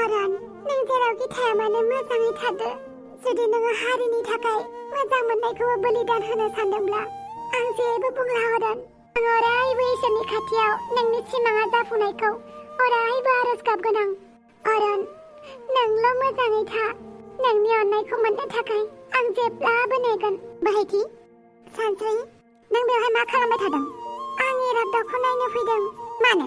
अरन नों जेरावखि थाया मानो मोजाङै थादो जुदि नोङो हारिनि थाखाय मोजां मोननायखौबो बलिदान होनो सानदोंब्ला आं जेबो बुंला अरन आं अरायबो इसोरनि खाथियाव नोंनि सिमाङा जाफुंनायखौ अरायबो आरज गाबगोन अरन नोंल' मोजाङै था नोंनि अननायखौ मोननो थाखाय आं जेब्लाबो नेगोन बाहायथि सानस्रि नों बेवहाय मा खालामबाय थादों आं इराग्दावखौ नायनो फैदों मानो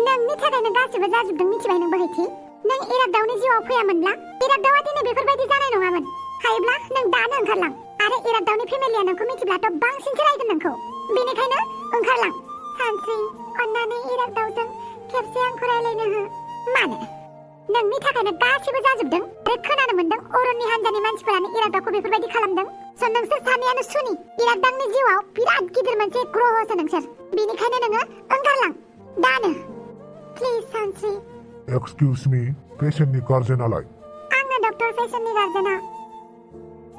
नोंनि थाखायनो गासिबो जाजोबदों मिथिबाय नों बाहायथि नों इराग्दावनि जिउआव फैयामोनब्ला इराग्दावा दिनै बेफोरबायदि जानाय नङामोन हायोब्ला नों दानो ओंखारलां आरो इराग्दावनि फेमिलिया नोंखौ मिथिब्लाथ' बांसिनसो रायगोन नोंखौ बेनिखायनो ओंखारलां सानस्रि अन्नानै इराग्दावजों खेबसे आंखौ रायलायनो हो मानो नोंनि थाखायनो गासिबो जाजोबदों आरो खोनानो मोनदों अरननि हान्जानि मानसिफोरानो इराग्दावखौ बेफोरबायदि खालामदों स' नोंसोर सानैयानो सुनि इराग्दावनि जिउआव बिराद गिदिर मोनसे ग्रहसो नोंसोर बेनिखायनो नोङो ओंखारलां दानो प्लिज सानस्रि एक्सक्यूज मी पेशेंटनि गार्जेनालाय आंनो डक्टर पेशेंटनि गार्जेना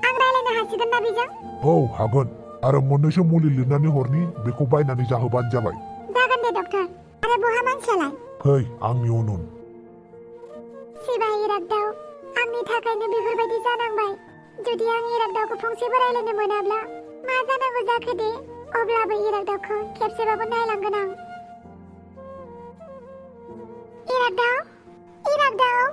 आं रायलायनो हासिगोन ना बेजों औ हागोन आरो मोननैसो मुलि लिरनानै हरनि बेखौ बायनानै जाहोबानो जाबाय जागोन दे डक्टर आरो बहा मानसियालाय फै आंनि उन सिबा इराग्दाव आंनि थाखायनो बेफोरबायदि जानांबाय जुदि आं इराग्दावखौ फंसेबो रायलायनो मोनाब्ला मा जानांगौ जाखो दे अब्लाबो इराग्दावखौ खेबसेबाबो नायलांगोन आं इराग्दाव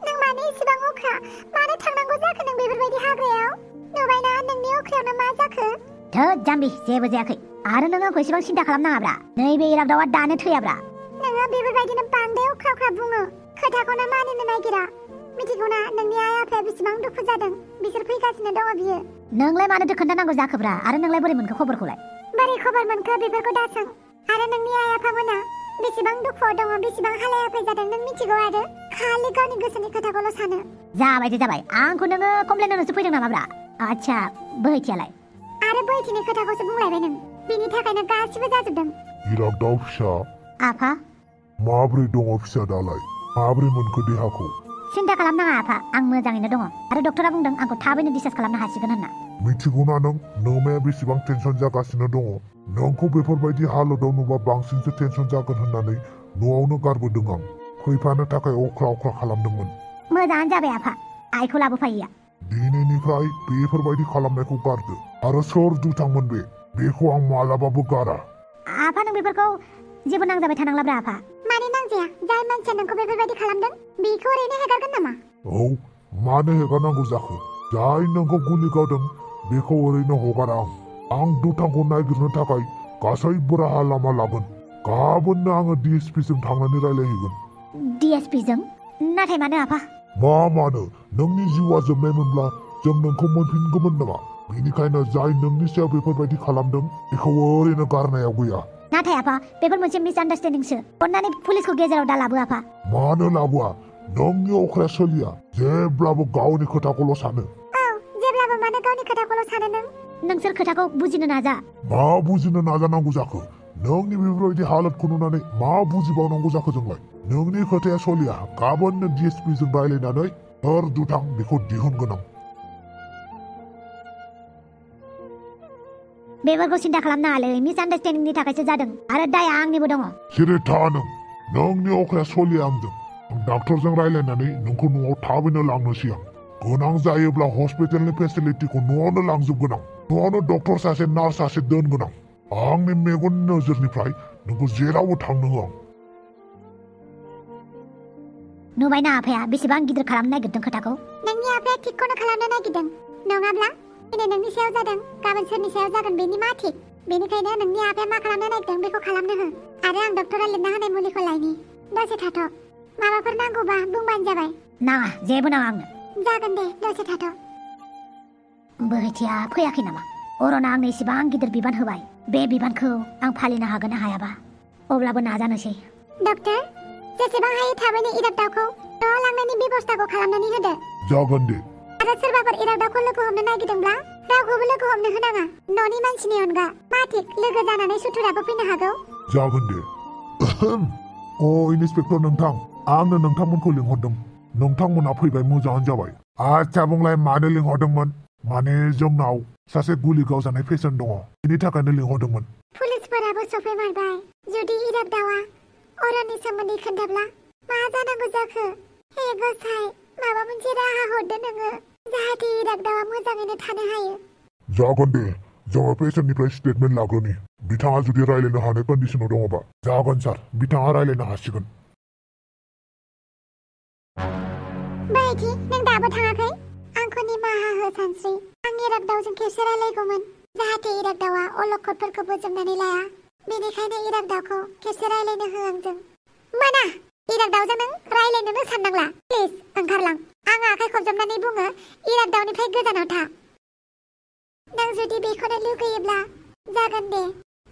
नों मानो इसेबां अख्रा मानो थांनांगौ जाखो नों बेफोरबायदि हाग्रायाव नुबायना नोंनि अख्रायावनो मा जाखो थोद जाम्बि जेबो जायाखै आरो नों आंखौ एसेबां सिन्था खालामनाङाब्रा नैबे इराग्दावा दानो थैयाब्रा नोङो बेफोरबायदिनो बांद्राय अख्रा बुङो खोथाखौनो मानिनो नागिरा मिथिगौना नोंनि आइ आफाया बेसेबां दुखु जादों बिसोर फैगासिनो दङ बियो नोंलाय मानोथो खोन्थानांगौ जाखोब्रा आरो नोंलाय बोरै मोनखो खबरखौलाय बोरै खबर मोनखो बेफोरखौ दासों आरो नोंनि आइ आफामोना बेसेबां दुखुआव दङ बेसेबां हालाय हाफाय जादों नों मिथिगौ आरो खालि गावनि गोसोनि खोथाखौल' सानो जाबाय आंखौ नोङो कमप्लेन होनोसो फैदों नामाब्रा आच्छा बोहैथियालाय आरो बोहैथिनि खोथाखौसो बुंलायबाय नों बिनि थाखायनो गासिबो जाजोबदों इराग्दाव फिसा आफा माब्रै दङ फिसा दालाय माब्रै मोनखो देहाखौ सिन्था खालामनाङा आफा आं मोजाङैनो दङ आरो डक्टरा बुंदों आंखौ थाबैनो डिसचार्ज खालामनो हासिगोन होनना मिथिगौना नों नोमाया बेसेबां टेनसन जागासिनो दङ नोंखौ बेफोरबायदि हालोदाव नुबा बांसिनसो टेनसन जागोन होननानै न'आवनो गारबोदों आं फैफानो थाखाय अख्रा खालामदोंमोन मोजाङानो जाबाय आफा आइखौ लाबोफायैया दिनैनिफ्राय बेफोरबायदि खालामनायखौ गारदो आरो सोर दुथांमोन बेखौ आं मालाबाबो गारा आफा नों बेफोरखौ जेबो नांजाबाय थानांलाब्रा आफा माने नांजाया जाय मानसिया नोंखौ बेफोरबायदि खालामदों बेखौ ओरैनो हेगारगोन नामा औ मानो हेगारनांगौ जाखो जाय नोंखौ गुलि गावदों बेखौ ओरैनो हगारा आं दुथांखौ नागिरनो थाखाय गासैबो राहा लामा लागोन गाबोननो आङो DSP जों थांनानै रायलायहैगोन DSP जों नाथाय मानो आफा मानो नोंनि जिउआ जोबनायमोनब्ला जों नोंखौ मोनफिनगौमोन नामा बेनिखायनो जाय नोंनि सायाव बेफोरबायदि खालामदों बेखौ ओरैनो गारनायाव गैया नाथाय आफा बेफोर मोनसे मिसआन्डारस्टेन्डिंसो अन्नानै पुलिसखौ गेजेराव दा लाबो आफा मानो लाबोआ नोंनि अख्राया सोलिया जेब्लाबो गावनि खोथाखौल' सानो औ जेब्लाबो मानो गावनि खोथाखौल' सानो नोंसोर खोथाखौ बुजिनो नाजा मा बुजिनो नाजानांगौ जाखो नोंनि बेफोरबायदि हालोदखौ नुनानै मा बुजिबावनांगौ जाखो जोंलाय नोंनि खोथाया सोलिया गाबोननो DSP जों रायलायनानै सोर दुथां बेखौ दिहुनगोन आं बेफोरखौ सिन्था खालामनाङालै मिसआन्डारस्टेन्डिंनि थाखायसो जादों आरो दाया आंनिबो दङ सिरि था नोंनि अख्राया सोलिया आंजों आं डाक्टरजों रायलायनानै नोंखौ न'आव थाबैनो लांनोसै आं गोनां जायोब्ला हस्पिटालनि फेसिलिटिखौ न'आवनो लांजोबगोन आं न'आवनो डक्टर सासे नार्स सासे दोनगोन आं आंनि मेगननि नोजोरनिफ्राय नोंखौ जेरावबो थांनो होआ नुबायना आफाया बेसेबां गिदिर खालामनो नागिरदों खोथाखौ नोंनि आफाया थिगखौनो खालामनो नागिरदों नङाब्ला दिनै नोंनि सायाव जादों गाबोन सोरनि सायाव जागोन बेनि मा थिग बेनिखायनो नोंनि आफाया मा खालामनो नागिरदों बेखौ खालामनो हो आरो आं डक्टरा लिरना होनाय मुलिखौ लायनि दसे थाथ' माबाफोर नांगौबा बुंबानो जाबाय नाङा जेबो नाङा आंनो जागोन दे दसे थाथ' बोहैथिया फैयाखै नामा अरना आंनो इसेबां गिदिर बिबान होबाय बे बिबानखौ आं फालिनो हागोन ना हायाबा अब्लाबो नाजानोसै डक्टर जेसेबां हायो थाबैनो इराग्दावखौ न'आव लांनायनि बेबस्थाखौ खालामनानै होदो जागोन दे आरो सोरबाफोर इराग्दावखौ लोगो हमनो नागिरदोंब्ला रावखौबो लोगो हमनो होनाङा न'नि मानसिनि अनगा मा थिग लोगो जानानै सुथुराबो फैनो हागौ जागोन दे अ इन्सपेक्टर नोंथां आंनो नोंथांमोनखौ लिंहरदों नोंथांमोना फैबाय मोजाङानो जाबाय आच्छा बुंलाय मानो लिंहरदोंमोन माने जोंनाव सासे गुलि गावजानाय पेशेन्ट दङ बेनि थाखायनो लिंहरदोंमोन पुलिसफोराबो सफैमारबाय जुदि इराग्दावा अरननि सोमोन्दै खोन्थाब्ला मा जानांगौ जाखो हे गसाइ माबा मोनसे राहा हरदो नोङो जाहाथे इरागदावा मोजाङैनो थानो हायो जागोन दे जोङो पेसेन्टनिफ्राय स्टेटमेन्ट लाग्रोनि बिथाङा जुदि रायलायनो हानाय कन्डिसनाव दङबा जागोन सार बिथाङा रायलायनो हासिगोन बायदि नों दाबो थाङाखै आंखौ निमाहा हो सानस्रि आं इरागदावजों खेबसे रायलायगौमोन जाहाथे इरागदावा अलखदफोरखौ बोजबनानै लाया बेनिखायनो इरागदावखौ खेबसे रायलायनो हो आंजों मोना इरागदावजों नों रायलायनोनो साननांला प्लिज ओंखारलां आं आखाइ खबजबनानै बुङो इरागदावनिफ्राय गोजानाव था नों जुदि बेखौनो लुगैयोब्ला जागोन दे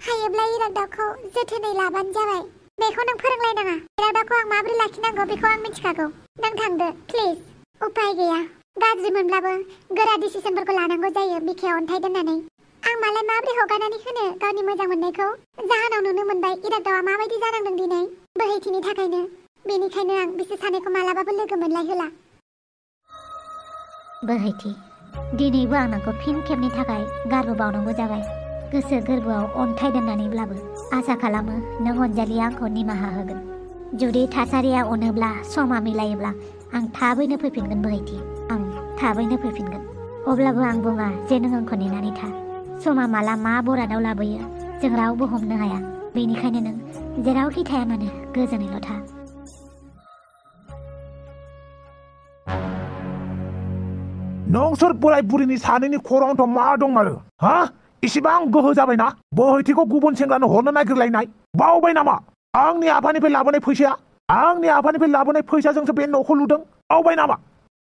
हायोब्ला इरागदावखौ जोथोनै लाबानो जाबाय बेखौ नों फोरोंलायनाङा इरागदावखौ आं माबोरै लाखिनांगौ बेखौ आं मिथिखागौ नों थांदो प्लिज उपाय गैया गाज्रि मोनब्लाबो गोरा डिसिसनफोरखौ लानांगौ जायो बिखायाव अन्थाइ दोननानै आं मालाय माबोरै हगारनानै होनो गावनि मोजां मोननायखौ जाहोनाव नुनो मोनबाय इरागदावा माबायदि जानांदों दिनै बोहैथिनि थाखायनो बेनिखायनो आं बिसोर सानैखौ मालाबाबो लोगो मोनलायहोला बोहैथि दिनैबो आं नोंखौ फिन खेबनि थाखाय गारबो बावनांगौ जाबाय गोसो गोरबोआव अन्थाइ दोननानैब्लाबो आसा खालामो नों अनजालिया आंखौ निमाहा होगोन जुदि थासारिया अनोब्ला समा मिलायोब्ला आं थाबैनो फैफिनगोन बोहैथि आं थाबैनो फैफिनगोन अब्लाबो आं बुङा जे नों आंखौ नेनानै था समा माला मा बरादाव लाबोयो जों रावबो हमनो हाया बेनिखायनो नों जेरावखि थाया मानो गोजोनैल' था नोंसोर बोराय बुरिनि सानैनि खर'आवथ' मा दं आरो हा इसिबां गोहो जाबायना बोहैथिखौ गुबुन सेंग्रानो हरनो नागिरलायनाय बावबाय नामा आंनि आफानिफ्राय लाबोनाय फैसाजोंसो बे न'खौ लुदों बावबाय नामा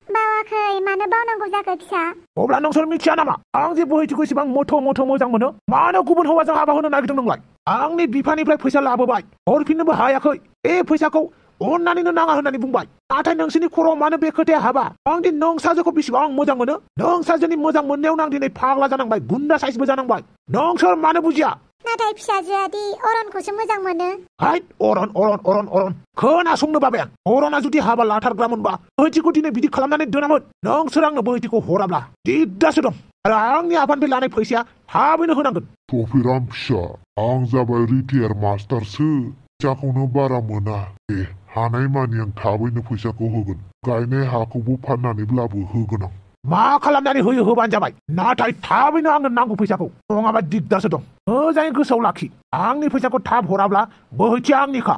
बावाखै मानो बावनांगौ जाखो फिसा अब्ला नोंसोर मिथिया नामा आं जे बोहैथिखौ इसिबां मोथो मोजां मोनो मानो गुबुन हौवाजों हाबा होनो नागिरदों नोंलाय आंनि बिफानिफ्राय फैसा लाबोबाय हरफिननोबो हायाखै बे फैसाखौ अननानैनो नाङा होननानै बुंबाय नाथाय नोंसोरनि खर'आव मानो बे खोथाया हाबा आं दि नोंसाजोखौ बेसेबां मोजां मोनो नोंसाजोनि मोजां मोननायावनो आं दिनै फाग्ला जानांबाय गुन्दा साइसबो जानांबाय नोंसोर मानो बुजिया नाथाय फिसाजोआ दि अरनखौसो मोजां मोनो हाइट अरन खोनासंनो बाबाय आं अरना जुदि हाबा लाथारग्रामोनबा बोहैथिखौ दिनै बिदि खालामनानै दोनामोन नोंसोर आंनो बोहैथिखौ हराब्ला दिगदारसो दं आरो आंनि आफानिफ्राय लानाय फैसाया थाबैनो होनांगोन टफिराम फिसा आं जाबाय रिटायार मास्टारसो फैसाखौनो बारा मोना दे हानायमानि आं थाबैनो फैसाखौ होगोन गायनाय हाखौबो फाननानैब्लाबो होगोन आं मा खालामनानै होयो होबानो जाबाय नाथाय थाबैनो आंनो नांगौ फैसाखौ नङाबा दिगदारसो दं मोजाङै गोसोआव लाखि आंनि फैसाखौ थाब हराब्ला बोहैथिया आंनिखा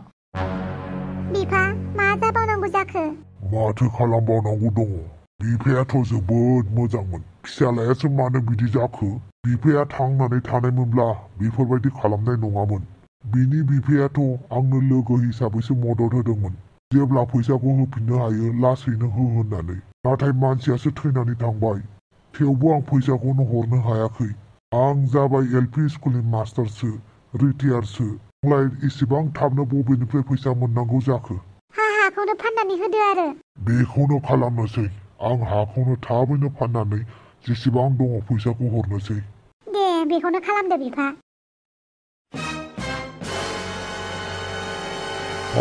बिफा मा जाबावनांगौ जाखो माथो खालामबावनांगौ दङ बिफायाथ' जोबोद मोजांमोन फिसालायासो मानो बिदि जाखो बिफाया थांनानै थानायमोनब्ला बेफोरबायदि खालामनाय नङामोन बिनि बिफायाथ' आंनो लोगो हिसाबैसो मदद होदोंमोन जेब्ला फैसाखौ होफिननो हायो लासैनो हो होननानै नाथाय मानसियासो थैनानै थांबाय थेवबो आं फैसाखौनो हरनो हायाखै आं जाबाय एलपि स्कुलनि मास्टारसो रिटायारसो नोंलाय इसेबां थाबनो बबेनिफ्राय फैसा मोननांगौ जाखो हाखौनो फाननानै होदो आरो बेखौनो खालामनोसै आं हाखौनो थाबैनो फाननानै जेसेबां दङ फैसाखौ हरनोसै दे बेखौनो खालामदो बिफा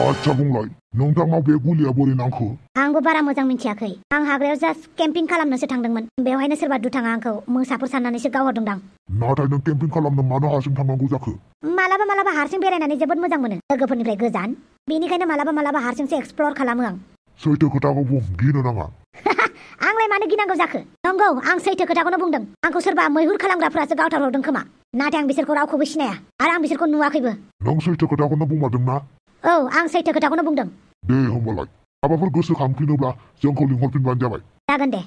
आच्छा बुंलाय नोंथाङा बे गुलिया बोरै नांखो आंबो बारा मोजां मिथियाखै आं हाग्रायाव जास्ट केम्पिं खालामनोसो थांदोंमोन बेवहायनो सोरबा दुथाङा आंखौ मोसाफोर साननानैसो गावहरदोंदां नाथाय नों केम्पिं खालामनो मानो हारसिं थांनांगौ जाखो मालाबा हारसिं बेरायनानै जोबोद मोजां मोनो लोगोफोरनिफ्राय गोजान बेनिखायनो मालाबा हारसिंसो एक्सप्लर खालामो आं सैथो खोथाखौ बुं गिनो नाङा आंलाय मानो गिनांगौ जाखो नंगौ आं सैथो खोथाखौनो बुंदों आंखौ सोरबा मैहुर खालामग्राफोरासो गावथारहरदों खोमा नाथाय आं बिसोरखौ रावखौबो सिनाया आरो आं बिसोरखौ नुवाखैबो नों सैथो खोथाखौनो बुंमारदोंना औ आं सैथो खोथाखौनो बुंदों दे होमबालाय माबाफोर गोसोखांफिनोब्ला जोंखौ लिंहरफिनबानो जाबाय जागोन दे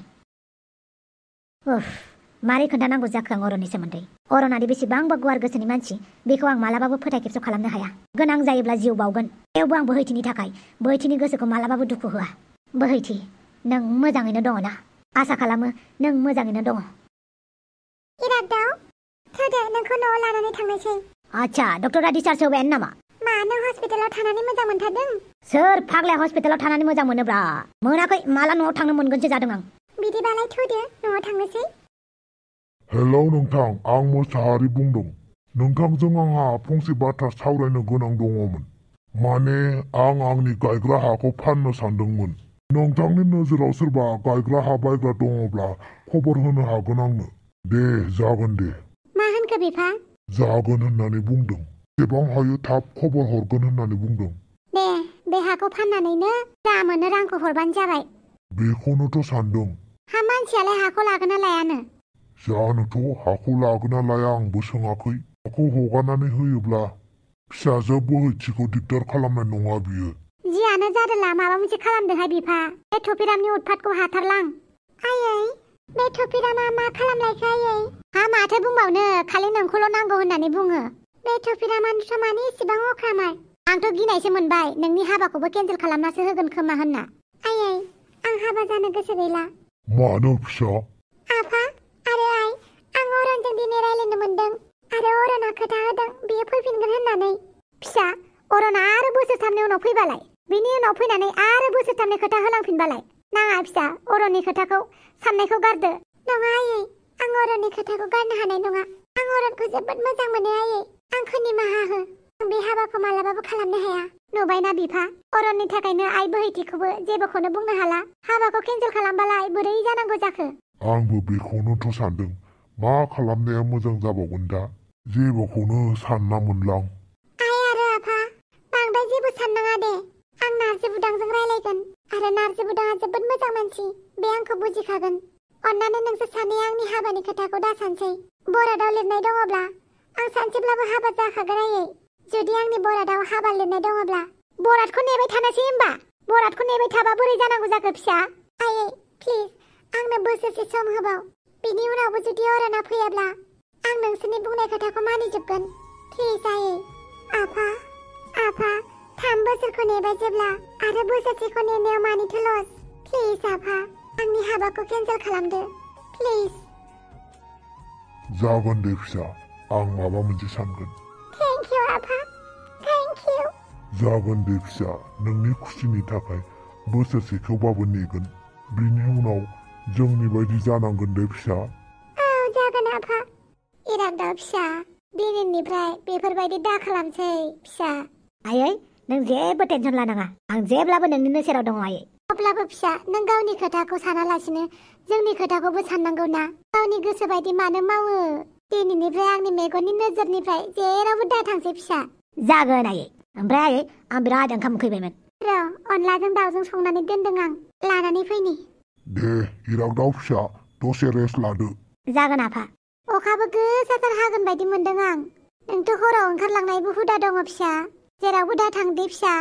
मारै खोन्थानांगौ जाखो आं अरननि सोमोन्दै अरनादि बेसेबांबा गुवार गोसोनि मानसि बेखौ आं मालाबाबो फोथायखेबस' खालामनो हाया गोनां जायोब्ला जिउ बावगोन थेवबो आं बोहैथिनि थाखाय बोहैथिनि गोसोखौ मालाबाबो दुखु होआ बोहैथि नों मोजाङैनो दङ ना आसा खालामो नों मोजाङैनो दङ इरागदाव थोदो नोंखौ न'आव लानानै थांनोसै आच्छा डक्टरा डिस्चार्ज होबायानो नामा मा नों हस्पिटालाव थानानै मोजां मोनथारदों सोर फाग्लाया हस्पिटालाव थानानै मोजां मोनोब्रा मोनाखै माला न'आव थांनो मोनगोनसो जादों आं बिदिबालाय थोदो न'आव थांनोसै हेलौ नोंथां आं मोसाहारि बुंदों नोंथांजों आंहा फंसे बाथ्रा सावरायनो गोनां दङमोन माने आं आंनि गायग्रा हाखौ फाननो सानदोंमोन नोंथांनि नोजोराव सोरबा गायग्रा हा बायग्रा दङब्ला खबर होनो हागोन आंनो दे जागोन दे मा होनखो बिफा जागोन होननानै बुंदों जेसेबां हायो थाब खबर हरगोन होननानै बुंदों दे बे हाखौ फाननानैनो जा मोनो रांखौ हरबानो जाबाय। बेखौनोथ' सानदों। हा मानसियालाय हाखौ लागोन ना लायानो? जानोथ' हाखौ लागोन ना लाया आंबो सोङाखै। हाखौ हगारनानै होयोब्ला फिसाजो बोहैथिखौ दिगदार खालामनाय नङा बियो। जियानो जादोला माबा मोनसे खालामदोंहाय बिफा। बे थफिरामनि उतपातखौ हाथारलां। आयै बे थफिरामा मा खालामलायखो आयै? हा माथो बुंबावनो खालि नोंखौल' नांगौ होननानै बुङो। बे थफिरामानोथ' मानो इसेबां अख्रामार? आंथ' गिनायसो मोनबाय नोंनि हाबाखौबो केन्सेल खालामनासो होगोन खोमा होनना। आयै आं हाबा जानो गोसो गैला। मानो फिसा? आफा आरो आइ आं अरनजों दिनै रायलायनो मोनदों आरो अरना खोथा होदों बियो फैफिनगोन होननानै। फिसा अरना आरो बोसोरथामनि उनाव फैबालाय बिनि उनाव फैनानै आरो बोसोरथामनि खोथा होलांफिनबालाय नाङा फिसा अरननि खोथाखौ साननायखौ गारदो। नङा आयै आं अरननि खोथाखौ गारनो हानाय नङा। आं अरनखौ जोबोद मोजां मोनो आयै। आंखौ निमाहा हो। आं बे हाबाखौ मालाबाबो खालामनो हाया। नुबायना बिफा अरननि थाखायनो आइ बोहैथिखौबो जेबोखौनो बुंनो हाला। हाबाखौ केन्सेल खालामबालाय बोरै जानांगौ जाखो? आंबो बेखौनोथ' सानदों। मा खालामनाया मोजां जाबावगोन दा? जेबोखौनो सानना मोनलां। आइ आरो आफा बांद्राय जेबो साननाङा दे। आं नार्जि बुदांजों रायलायगोन आरो नार्जि बुदाङा जोबोद मोजां मानसि। बे आंखौ बुजिखागोन। अन्नानै नोंसोर सानैया आंनि हाबानि खोथाखौ दा सानसै। बरादाव लिरनाय दङब्ला आं सानसेब्लाबो हाबा जाखागोन आयै। जुदि आंनि बरादाव हाबा लिरनाय दङब्ला बरादखौ नेबाय थानोसै होमबा? बरादखौ नेबाय थाबा बोरै जानांगौ जाखो फिसा? आयै प्लिज आंनो बोसोरसे सम होबाव। बिनि उनावबो जुदि अरना फैयाब्ला आं नोंसोरनि बुंनाय खोथाखौ मानिजोबगोन। प्लिज आयै। आफा 3 बोसोरखौ नेबाय जेब्ला आरो बोसोरसेखौ नेनायाव मानिथो लस? प्लिज आफा आंनि हाबाखौ केन्सेल खालामदो प्लिज। जागोन दे फिसा आं माबा मोनसे सानगोन। थेंक इउ आफा थेंक इउ। जागोन दे फिसा नोंनि खुसिनि थाखाय बोसोरसेखौबाबो नेगोन। बिनि उनाव जोंनि बायदि जानांगोन दे फिसा। औ जागोन आफा। इराग्दाव फिसा दिनैनिफ्राय बेफोरबायदि दा खालामसै फिसा। आयै नों जेबो टेनसन लानाङा आं जेब्लाबो नोंनिनो सेराव दङ आयै। अब्लाबो फिसा नों गावनि खोथाखौ सानालासिनो जोंनि खोथाखौबो साननांगौ ना। गावनि गोसो बायदि मानो मावो? दिनैनिफ्राय आंनि मेगननि नोजोरनिफ्राय जेरावबो दा थांसै फिसा। जागोन आयै। ओमफ्राय आयै आं बिराद ओंखाम उखैबायमोन। र' अनलाजों दाउजों संनानै दोनदों आं लानानै फैनि। दे इराग्दाव फिसा दसे रेस्ट लादो। जागोन आफा। अखाबो गोसाथार हागोन बायदि मोनदों आं। नोंथ' हराव ओंखारलांनायबो हुदा दङ फिसा। जेरावबो दा थां दे फिसा।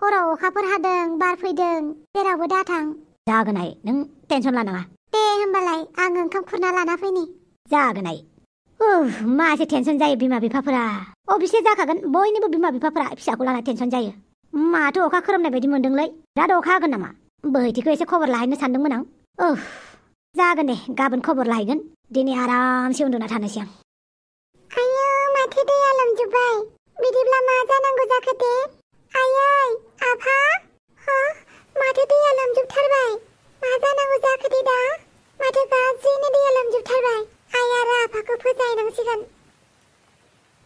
हराव अखाफोर हादों बार फैदों जेरावबो दा थां। जागोन आयै नों टेनसन लानाङा। दे होमबालाय आं ओंखाम खुरना लाना फैनि। जागोन आयै। मासे टेनसन जायो बिमा बिफाफोरा। अबेसे जाखागोन बयनिबो बिमा बिफाफोरा फिसाखौ लाना टेनसन जायो। माथो अखा खोरोमनाय बायदि मोनदोंलै। बिराद अखा हागोन नामा? बोहैथिखौ एसे खबर लाहैनो सानदोंमोन आं। जागोन दे गाबोन खबर लाहैगोन। दिनै आरामसे उन्दुना थानोसै आं। आयौ माथो दैया लोमजोब्बाय। बिदिब्ला मा जानांगौ जाखो दे? आयै आफा माथो दैया लोमजोबथारबाय। मा जानांगौ जाखो दे दा? माथो गाज्रिनो दैया लोमजोबथारबाय। आइ आरो आफाखौ फोजाहैनांसिगोन।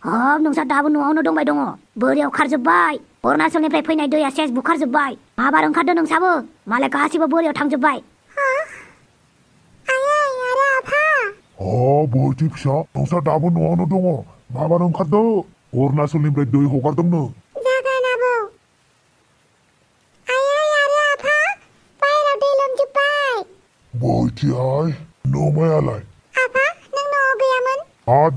हाब नोंसा दाबो न'आवनो दंबाय दङ। बोरियाव खारजोब्बाय। अरुणाचलनिफ्राय फैनाय दैया सेस बुखारजोब्बाय। माबार ओंखारदों नोंसाबो मालाय गासिबो बोरियाव थांजोब्बाय। आयै आरो आफा बोहैथि फिसा नोंसा दाबो न'आवनो दङ। माबार ओंखारदो अरुणाचलनिफ्राय दै हगारदोंनो। जागोन आबौ। आयै आरो आफा बाहेराव दै लोमजोब्बाय। बोहैथियाय नोमायालाय? आफा नों न'आव गैयामोन?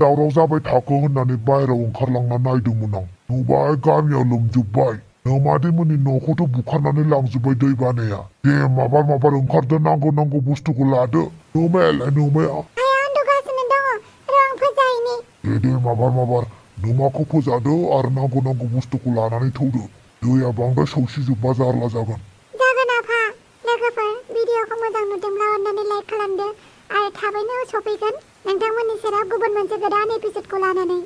दावराव जाबाय थाखो होननानै बाहेराव ओंखारलांना नायदोंमोन आं। नुबाय गामियाव लोमजोब्बाय। नोमादैमोननि न'खौथ' बुखारनानै लांजोब्बाय दै बानाया। दे माबार ओंखारदो नांगौ बुस्थुखौ लादो। नोमायालाय नोमाया? आया उन्दुगासिनो दङ। र' आं फोजाहैनि। दे माबार नोमाखौ फोजादो आरो नांगौ बुस्थुखौ लानानै थौदो। दैया बांद्राय सौसिजोब्बा जारला जागोन। जागोन आफा। लोगोफोर भिडिअखौ मोजां नुदोंब्ला अन्नानै लाइक खालामदो आरो थाबैनो सफैगोन नोंथांमोननि सेराव गुबुन मोनसे गोदान एपिसोडखौ लानानै।